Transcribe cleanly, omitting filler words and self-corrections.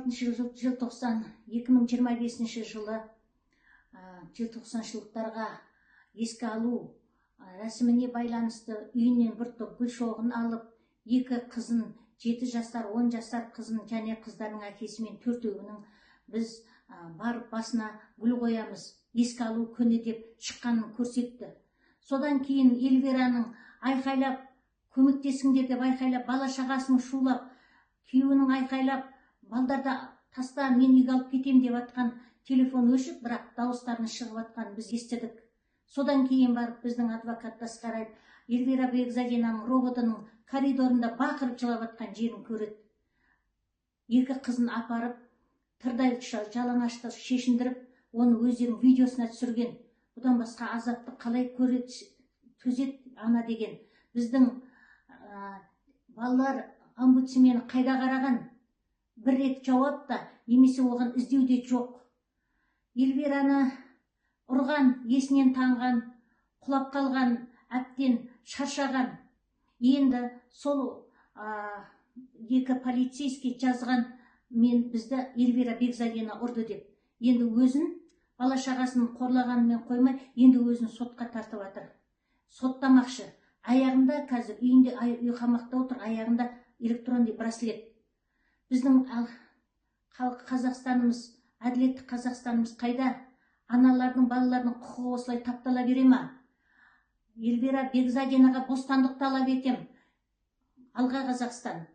14 желтоқсан 2025 жылы желтоқсаншылықтарға еске алу рәсіміне байланысты үйінен бір топ гүл шоғын алып, екі қызын, 7 жасар, 10 жасар қызын және қыздарының әкесімен төртеуінің біз барып басына гүл қоямыз, еске алу күні деп шыққанын көрсетті. Содан кейін Эльвираның айқайлап, көмектесіңдер деп айқайлап, бала шағасының шулап, күйеуінің айқайлап, балдарды таста, мен үйге алып кетемін деп атқан телефон өшіп, бірақ дауыстарының шығып атқанын біз естідік. Содан кейін барып біздің адвокат Асқар Эльвира Бекзадинаның РОВД-ның коридорында бақырып жылап атқан жерін көреді. Екі қызын апарып, тырдай жалаңашты шешіндіріп, оны өздерінің видеосына түсірген. Бұдан басқа азапты қалай көреді, төзеді ана деген. Біздің балалар омбудсмені қайда қараған? Бір рет жауап та немесе оған іздеу де жоқ. Эльвираны ұрған, есінен танған, құлап қалған, әбден шаршаған. Енді сол екі полицейский жазған, мен бізді Эльвира Бекзадина ұрды деп. Енді өзін бала шағасын қорлағанымен қоймай, енді өзін сотқа тартып жатыр. Соттамақшы. Аяғында қазір үйінде үй қамақта отыр, аяғында электронный браслет. Біздің халық Қазақстанымыз, әділетті Қазақстанымыз қайда? Аналардың, балалардың құқығы осылай таптала бере ма? Эльвира Бекзадинаға бостандық талап етем. Алға, Қазақстан!